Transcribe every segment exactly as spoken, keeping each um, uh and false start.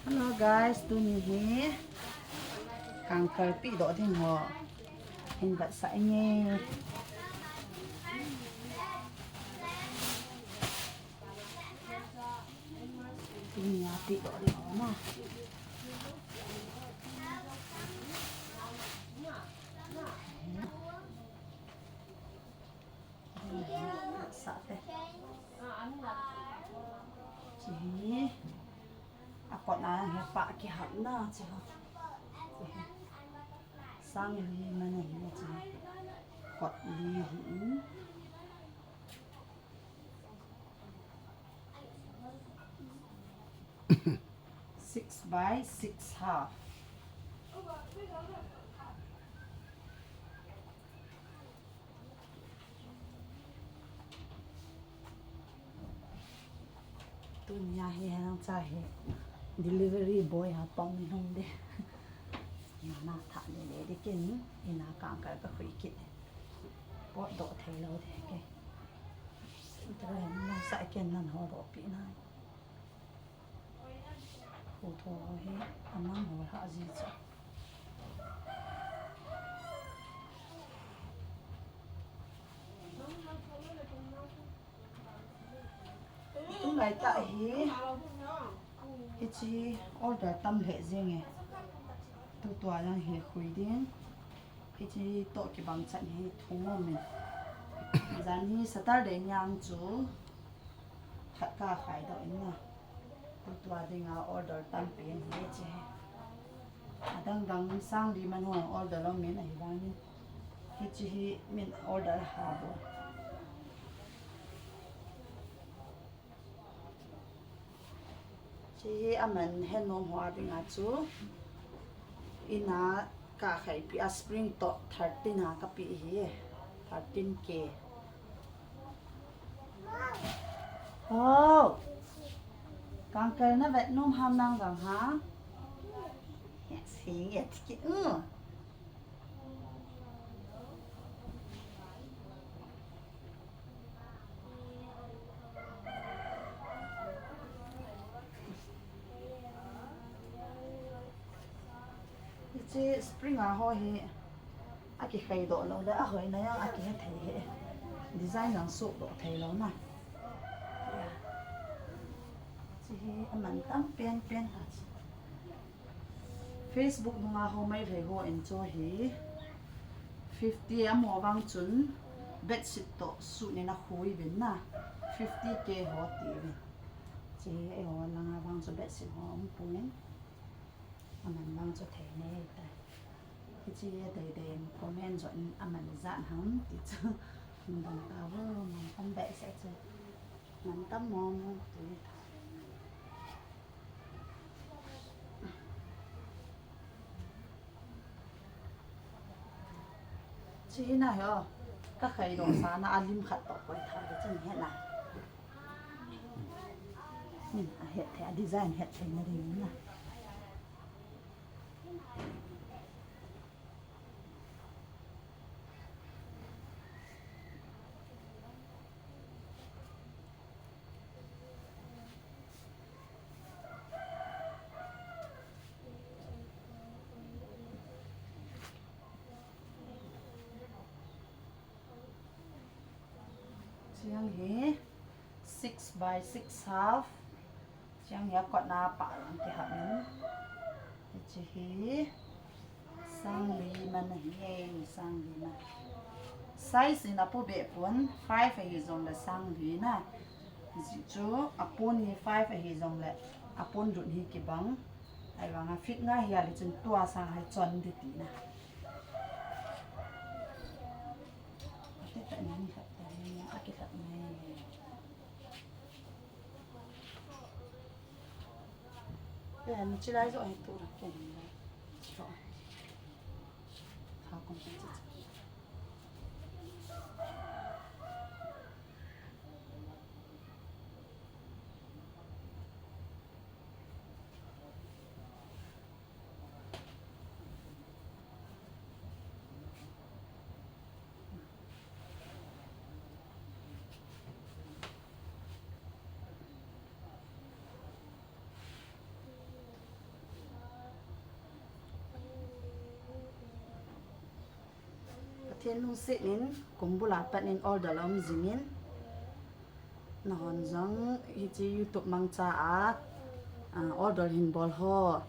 Hello guys, tuni hi kangkal pehdoh ding ho hin vetsah inge. Tuni a pehdoh ding ho na. Sa te. Chi hi. A kot a hi pa kihap na chi ho. Sang li man ahi chi. Kot li hi. Six by six half. Tunia hi hang cha hi delivery boy a pang ni hong de. Nana tha ni le de kin ina kangkal ka khui kit. Potdoh thei lou de ke. Tua hi nasa ken nan hodoh pi na. Kho tho hi amang ho lha ji chu. Tulai tah hi, hichi order tam lheh jeng e. Tutua jang hi khui ding. Hichi toh kibang chan hi thum um in. Jan hi Saturday niang chu khat ka khaidoh in na. Tutua dinga order tampi ahi che. Adang dang sang li man ho order um in ahivangin. Hichi hi min order ha bou. Chi hi aman henom ho a dinga chu. Ina ka khaipi a spring toh thirteen a ka pe hi. Thirteen K. Oh. Kangkal na vet nom ham nang jong ha? Yes, hi nge tiki. Mm. Hichi spring a ho hi akikhaidoh lou le ahoina jong akihe thei hi. Design jong suhdoh thei lou na. Chi hi aman tam pen pen a chi. Facebook nunga ho mai thei ho in chu hi fifty amo vang chun bedsheet toh suh nina khui vin na. Fifty K ho ti vin. Chi hi eiho langa vang chu bedsheet ho um pon. Aman vang chu thei nei ta. Hichi a dei dei comment jong aman jat ham ti chu. Dong ta vo man kan bedsheet chu. Man tam mo mo ti ta. Chi hi na hi o. Ka khaidoh sa na a lim khat toh koi tha de chun hi na. Hmm, a het thei, a design het thei na ding na. Chiang hi six by six half. Chiang hi a kotna pah lang kihap in. Hichi hi sang li man ahi e, sang li man. Size in apu be pon, five ahi jong le sang li na. Ji chu apon hi five ahi jong le apon lut hi kibang. Ahivanga fit nga hi a le chun tua sang hai chon di ti na. Ate ta ni khat ta ni, a khat ni. Ken chilai jo hi tu ra ken. Cho. Kha kon chen chen. Lungset in, kum bul a pat in order um jing in. Nahon jong hiche YouTube mangcha a, ah, order hin bol ho.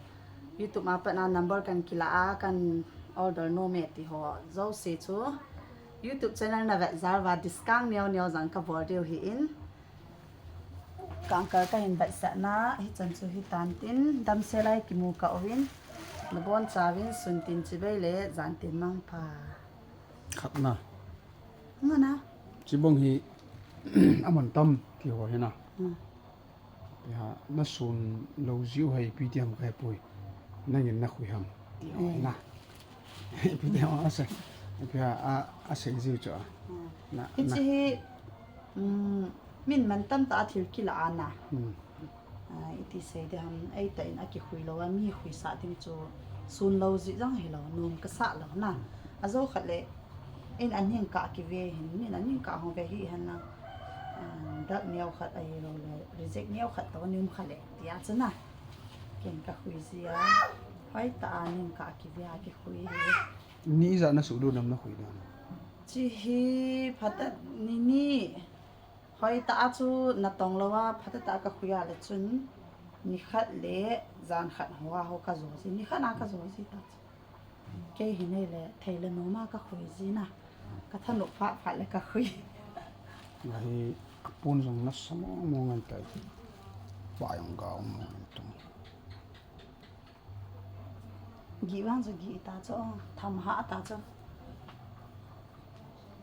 YouTube a pat a number kan kila a, kan order nom e ti ho jouse chu YouTube channel na vet jal uva discount neo neo jong ka bol diu ahin. Kangkal ka hin vetsahna, hichan chu hitan tin, damsel a kimu kah uvin, nabonchauvin sun tin, chibai le jan tin mangpha. Khatna. Ngana. Chibang hi aman tam ti ho hina. Hmm. Ipi ham, na sun lou jiu hi ipi ti ham ka hepoi. Nangin na khui ham ti ho hina. Ipi ti ham ase. Ipi ham, a, asei jiu chu a. Hmm. Na, hiche na hi, um, min mantam tah a thil kila ana. Hmm. Ah, iti sei ding ham, eitah in akikhui lou a, mi khuisah ding chu sun lou jeh jong hilou, nom kasah lou na. Ajou khat le, in aning kah kive hin, min aning kah hung ve hihen lang. Ah, dak neo khat ahilou le, reject neo khat toh nim khat le, tia chu na. Ken kakhui jia, hoitah a ning kah kive a kikhui hi. Ni ijat na suhlut nam na khui dan? Hiche hi phatah ni ni. Hoitah a chu natong lou a, phatah tah a kakhui a le chun, nikhat le jan khat ho a ho kajo ji, nikhat a kajo ji ta chu. Kei hi nei le, thei le nom a kakhui ji na, kathanop phat phat le kakhui. Ahi, apon jong nasa mong mong ngan tai. Ba jong ga mong mong tung. Gih vang chu gih ta chu, tham ha ta chu.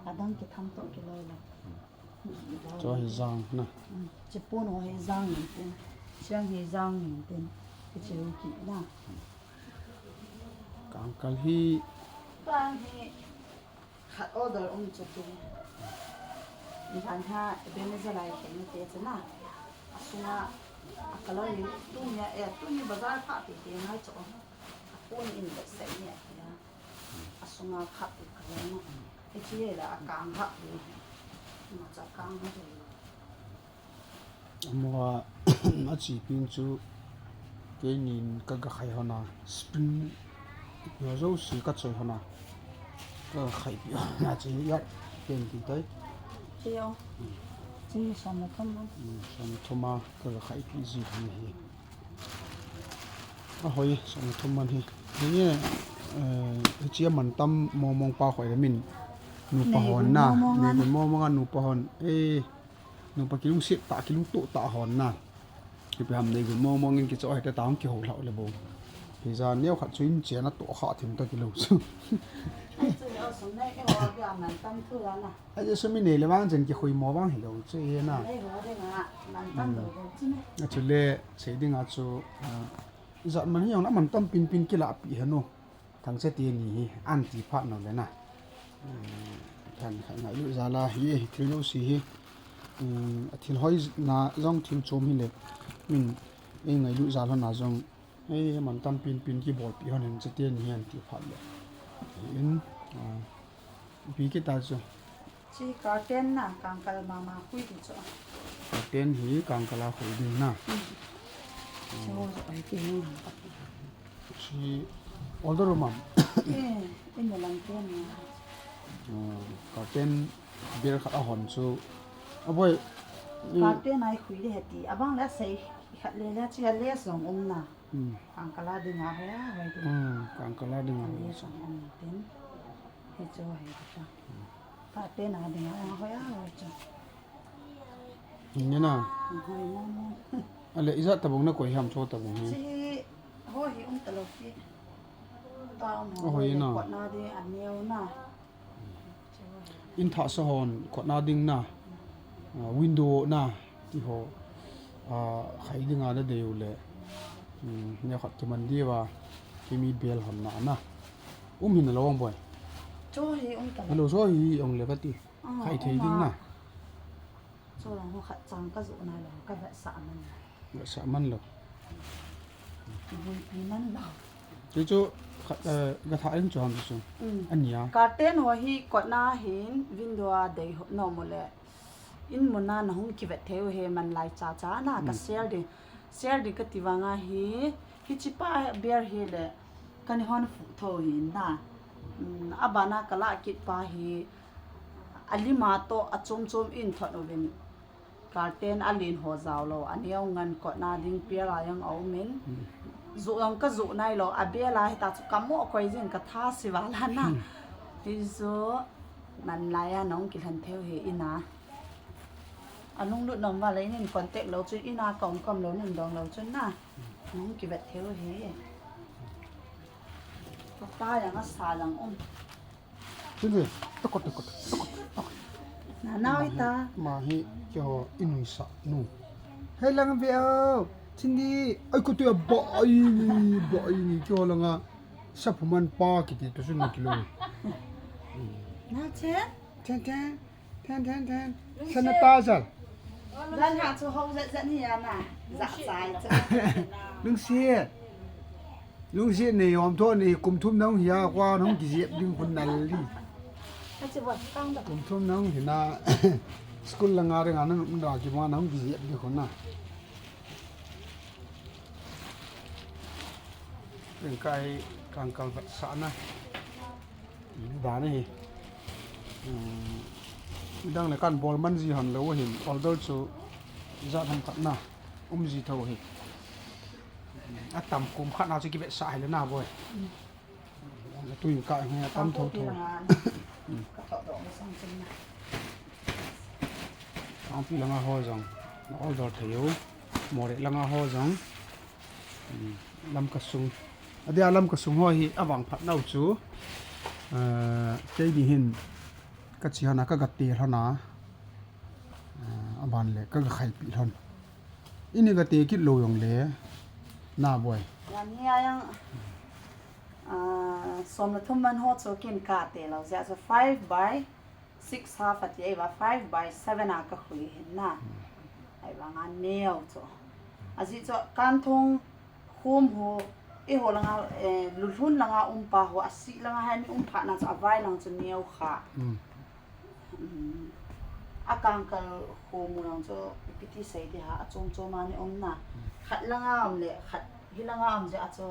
Adang kitham toh kilou lou. Gih vang. Chu hi jang na. Hmm. Chipon ho hi jang in tin. Chiang hi jang in tin. Kicheu gih na. Kangkal hi. Kang hi. Khat order um chu tin. Nidan ha Ebenezer lai khen te chu na. Asunga a color hi tunia, eh, tuni bazar pha ti ti ngai chu. Apon in le sei ni atia. Asunga pha ti color na. Hiche la akang ha ti. Ma cha kang ha ti. Amaho a, achepi chu keinin kaga khai hon a, spring, ipi ho jouse kachoi hon a, kaga khaipi hon a, che ya, ken ti tai. Che o. Che som le thum a. Hmm, som le thum a, kaga khaipi ji hi hi. Ahoi, som le thum man hi. Hi, eh, hiche a mantam mong mong pa khoi le min. Nupa hon na. Nei gun mong mong a. Nei gun mong mong a nupa hon. Eh, Nupa kilungset tah, kilungtoh tah hon na. Ipi ham nei gun mong mong in kicho hite tah hung kihou lhau le bou. Hijat neo khat chu in chen a toh kha thim ta kilou chu. Ai chu neo sum nei, eh, ho dia man tam thu la na. Ai chu sum in nei le vang chen kikhui mo vang hilou chu e na. Nei ho dia na, man tam lou lou chu ne. A chu le, sei ding a chu, ah, ijat man hi jong na man tam pin pin kila pi he nu. Thangcha teni hi, an ti phat nau le na. Eh, than khat ngailut jal a hi, hi thil jouse hi. Eh, athil hoi na jong thil chom hi le. Min, ei ngailut jal hon a jong. Ei, man tam pin pin kibolpi hon hin cha teni hi an ti phat le. Hi in, ah, ipi kita chu. Chi curtain na, kangkal mama khui ti chu. Curtain hi kangkal a khui ding na. Hmm. Chu ai ti ni. Chi order um am? Eh, in lang ten na. Oh, curtain bel khat a hon chu. Aboi. Curtain ai khui de heti. Abang la sei khat le le chi a le song um na. Hmm. Kangkal a ding a hoi a hoi ding. Hmm, kangkal a ding a hoi. Ani song ani tin. Hi chu hi ta. Curtain a ding a hoi a hoi chu. Ni na. Hoi mo mo. Ale ijat tabang na koi ham chu tabang hi. Chi ho hi um ta lou pi. Ta mo. Hoi na. Kot na ding a neo na. In thah sa hon, kot na ding na, ah, window na, ti ho, ah, khai ding a na dei u le, um, ne khat kiman diu a, kimi bel hon na na. Um hin a lo ang boi. Chu hi um ta. Hello, chu hi ang le ka ti. Ah, khai thei um ding a. Na. Chu lang ho khat chang ka ju na lo, ka vetsah man. Vetsah man lo. Buipi man lo. Chu chu khat, eh, ka thah in chu ham chu. Mm. Ania. Curtain ho hi kot na hin window a dei ho nom u le. In mun a na hung kivet thei u he man lai cha cha na ka share ding. Share ding ka ti vang a hi, hiche pa bel hi le. Kani hon fu tho hin na. Abana kalah kit pa hi alima toh achom chom in thot uvin. Curtain alen ho jao lou, aneo ngan kotna ding pial a jong aumin. Joh jong kajoh nailou, abel a hita chu kamoh koi jing katha sival a na. Hichu nanlai a nahung kilhen thei u hi ina. Alunglut nom uva le inin contact lou chun ina kaum kaum lou nin dong lou chun na. Nahung kivet thei u hi. Kapa jong asa jong um. Chindi, takot, takot, takot, takot. Nanao ita. Ama hi keiho inuisat nu. Hei lang ve o. Chindi, ai kutui a ba ai ni, ba ai ni keiho langa. Saphuman pa kiti toh chun nakilo. Na che? Chen chen. Chen chen chen. Sanitizer. Jan ha chu ho jat jat hi ana. Jat sai chu. Lungset. Lungset nei om tho nei kum thum nahung hia kua nahung kijep ding khun nal di. Kum thum nahung hina school langa renga nahung da kima nahung kijep ding khun na. Ringkai kangkal vetsahna. Dana hi. Dang le kan bol man ji hon lou hin order chu jat ham khat na um ji tho hi. Atam kum khat na chu kivetsah hile na boi. Tui ka hi atam tho tho. Kangpi langa ho jong order thei u. Moreh langa ho jong. Lamka sung. Adia Lamka sung ho hi avangphat nau chu, eh, keini hin kache hon a kaga te lhon a, eh, aban le kaga khaipi lhon. Ini ga te kit lou jong le na boi. Yang hi a yang, ah, som le thum man ho chu kin kate lou jeh chu five by six half ati, ahivang five by seven a kakhui hin na. Ahivang a neo chu. Ajeh chu kanthong khum ho, eiho langa, eh, lulhun langa um pa ho, asih langa hin um phat na chu avai lang chu neo kha. Akangkal khum lang chu ipi ti sei ti ha, achom chom a ni um na. Khat langa um le, khat hi langa um jeh a chu,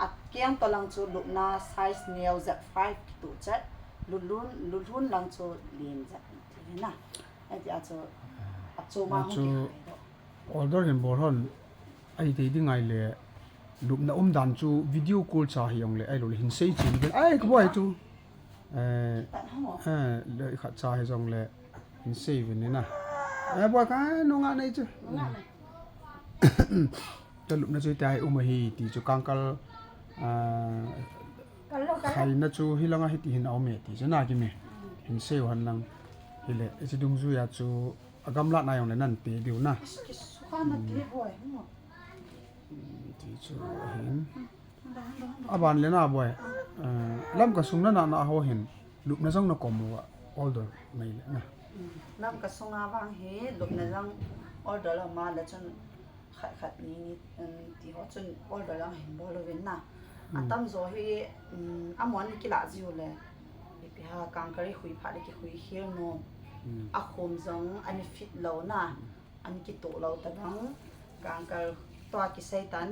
akeng to lang chu lupna size neo jat five kituh chet, lulhun, lulhun lang chu len jat ti na. Ahi ti a chu, achom a hung chu kikhai doh. Order hin bol hon, ahi tei ding ahile, lupna um dan chu video call cha hi jong le, ahilou le hin sei chin vel, ai ka boi chu. Eh, eh, le khat cha hi jong le, hin sei vel ni na. Eh, boi ka, nunga nei chu. Ka lupna chu tia hi um ahi ti chu kangkal, ah, khaina chu hilanga hiti hin a um e ti chu na ki me. Hin sei u hen lang. Hile, hiche dungjuia chu agamlat na jong le nan pe diu na. Kisukha na ti boi. Ti chu ahin. Aban le na boi. Eh, Lamka sung na na na ho hin. Lupna jong na kom uva order mai le na. Lamka sunga vang hi lupna jong order lou ma le chun khat khat ni ni, um, ti ho chun order jong hin bol uvin na. Atamjo hi, um, amon kilah jiu le. Ipi ha kangkal i khui phat le kikhui khel nom. Akhum jong ana fit lou na. Ana kitoh lou tabang, kangkal tua kisei tan,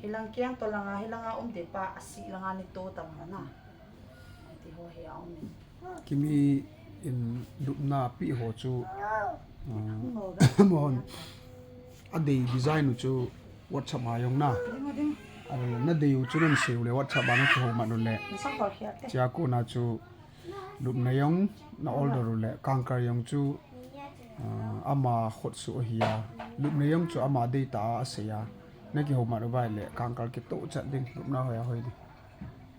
hilang keng to langa, hilanga um te pa, asih langa ni to tabang na. Ti ho hi a um in. Kimi in lupna pi ho chu, ah, mon. Adei design u chu WhatsApp a jong na. Adei u chu nan sei u le WhatsApp a na kihou mat u le. Chia kona chu Lupna jong na order u le, kangkal jong chu, ah, ama khut suh ahi a. Lupna jong chu ama deitah a asei a. Na kihou mat uva ahile, kangkal kitoh chat ding, lupna hoi a hoi ding.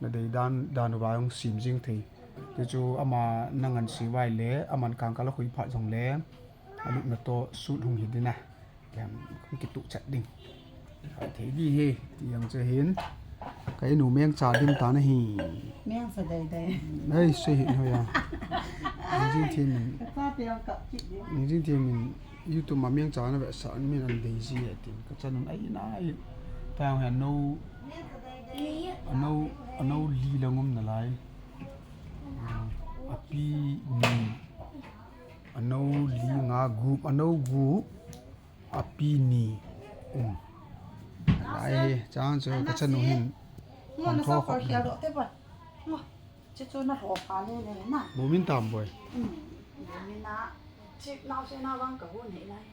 Na dei dan, dan uva jong sim jing thei. Ti chu ama na ngan sei uva ahile, aman kangkal akhui phat jong le, alupna toh suit hung hi ding a. Kem, kong kituh chat ding. Thei di hi, ti jong chu hin. Ka inu mengcha dim ta na hi. Mengcha dei dei. Ei, sei hi hoi a. Nang jing thim in. Ka cha te jong kap kit ding. Nang jing thim in, YouTube ma mengcha na vetsah min an dei ji e tin. Ka chan un ai na ai. Ta jong hi ano, ano, ano li lang um nalai. Api ni. Ano li nga gup, ano gup. Api ni um. Ai, chang chu ka chanu hin. Ngo na sa ko khia do te ba. Ngo. Chu chu na ho pha le le na. Mumin tam boi. Hmm. Mumin na. Chip nau se na bang ka hu nei lai.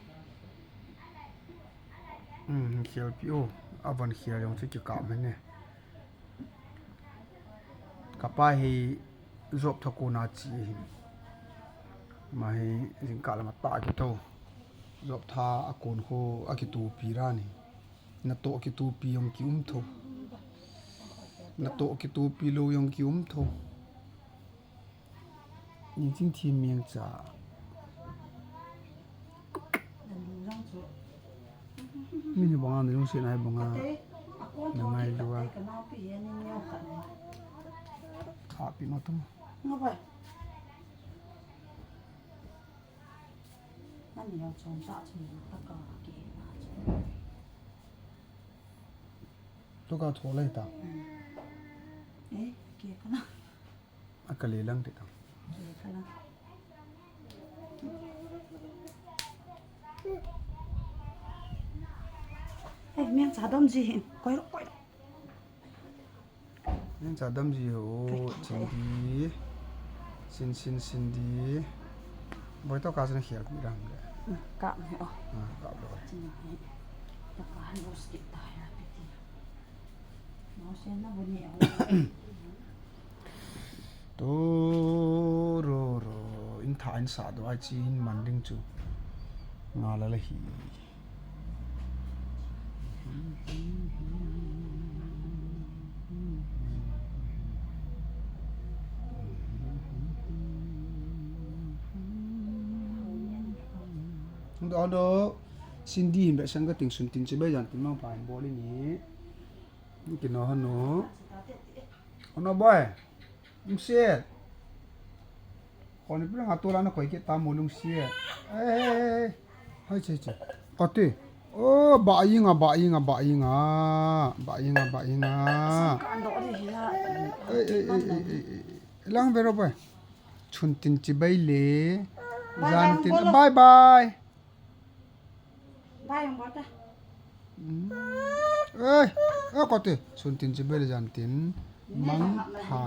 Hmm, khial pi o. Avan khial jong chu kikap mai ne. Kapa hi job tha kona chi hi. Ama hi jingkah lama tah kito. Job tha a kon kho a kitopi ra ni. Natoh kitopi jong kium tho. Natoh kitopi lou jong kium tho. Ni ching thi miang cha. Min hi banga na lungset nai banga. Na ngai lua. Kha pi ma tum. Tuka tho lai ta. Eh, ke kana. A ka le lang te tang. Ke kana. Eh, miang cha dam ji hin. Koi ro, koi ro. Miang cha dam ji ho, Cindy. Sin, sin, Cindy. Boi to ka sin khial pi ram le. Ka mi o. Ah, ka lo. Cindy. Ta ka han lo skip ta ya pi ti. To ro ro, in tha in sa do ai chi in man ding chu. Nga la la hi. Do do, Cindy hin be sang ka ting sun tin chi be jan tin mang pa hin bol ni. Kino hanu. Hanu boy. Lungset. Koni pula nga tu la na koi ke ta mo lungset. Eh, eh, eh. Hai che che. Kati. Oh, ba inga, ba inga, ba inga. Ba inga, ba inga. Ka ando di hila. Eh, eh, eh, eh, eh, eh. Lang vero boy. Chun tin chi bai le. Bye, Jan bye, tin. Bolo. Bye bye. Bye, ang bata. Hmm. Eh, eh, kati. Sun tin chi bai le jan tin. Mang pha.